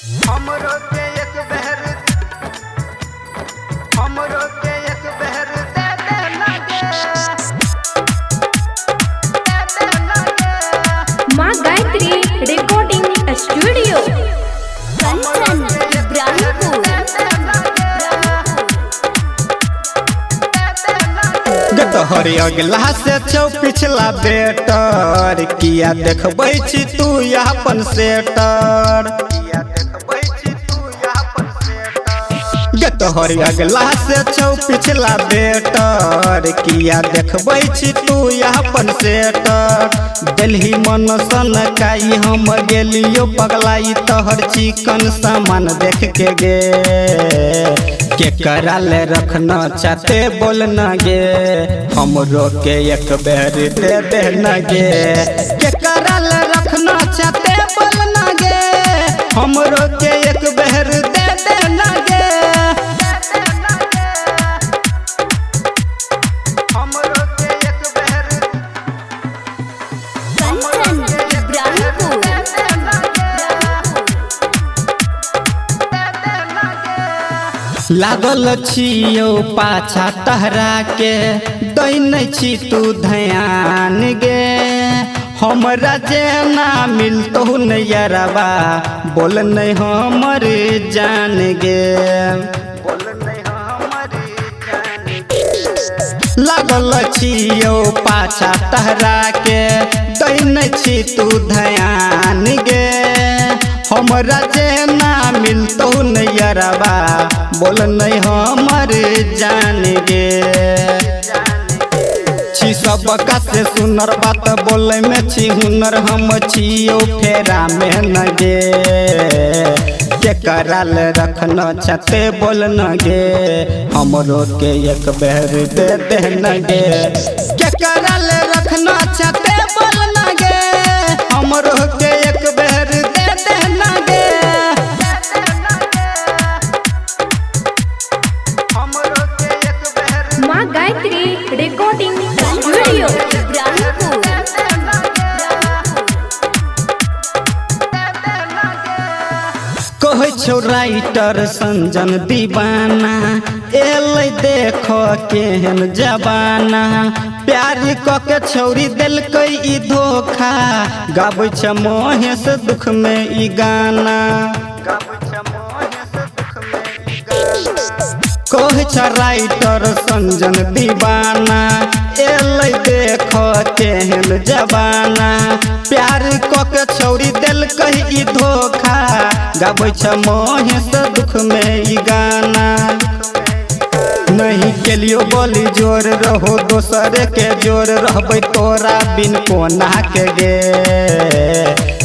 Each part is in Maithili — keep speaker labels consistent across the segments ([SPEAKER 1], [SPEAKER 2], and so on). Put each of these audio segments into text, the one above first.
[SPEAKER 1] हमरो के एक बेर, हमरो के एक बेर दे दे ना गे, दे दे ना गे।
[SPEAKER 2] माँ गायत्री रिकॉर्डिंग स्टूडियो,
[SPEAKER 3] कंचन इब्राहिमपुर।
[SPEAKER 4] तोहर अगला से छौ पिछला बेटर, किया देखबै छी तू अपन सेटर। गे तोहर अगला से छौ पिछला बेटर, किया देखबै छी तू अपन सेटर। देलही मन सन काई हम गेलियो पगलाई, तोहर चिकन सामान देख के गे। के ले रखना चाहते बोल न गे, हमरो के एक बेर दे दे न गे। के ले रखना चाहते बोल न गे, हमरो के एक बेर दे दे न गे।
[SPEAKER 1] हमरो के एक बेर,
[SPEAKER 3] कंचन इब्राहिमपुर।
[SPEAKER 4] लागल छियौ पाछा तहरा के, दै नै छी तू ध्यान गे। हमरा जेना मिलतौ नै यरबा, बोल नै हमर जान गे। लागल छियौ पाछा तहरा के, दै नै छी तू ध्यान गे। हमरा जेना मिलतौ नै यरबा, बोल नै हमर जान गे। छी सबका से सुनर बात बोलै में छी हुनर, हम छियौ फेरा में न गे। केकरा ले रखना चाहते बोल न गे, हमरो के एक बेर दे दे न गे। केकरा ले रखना चाहते बोल न गे, हमरो के एक बेर दे दे न गे।
[SPEAKER 1] हमरो के एक बेर,
[SPEAKER 2] माँ गायत्री रिकॉर्डिंग स्टूडियो।
[SPEAKER 3] इब्राहिमपुर।
[SPEAKER 4] कहै छौ राइटर संजन दीवाना, एलै देख केहन जबाना। प्यार क के छौरी देलकै ई धोखा, गाबै छै महेश दुख में ई गाना। कहै छ राइटर संजन दीवाना, एलै देख केहन जबाना। प्यार क के छौरी देलकै ई धोखा, गाबै छ महेश दुख में ई गाना। नहीं केलियो बोली जोर, रहो दोसर के जोर, रहबै तोरा बिन कोना के गे।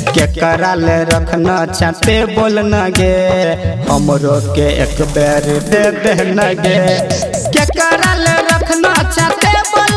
[SPEAKER 4] केकरा ले रखना चाहते बोल न गे, हमरो के एक बेर दे दे न गे। केकरा ले रखना चाहते बोल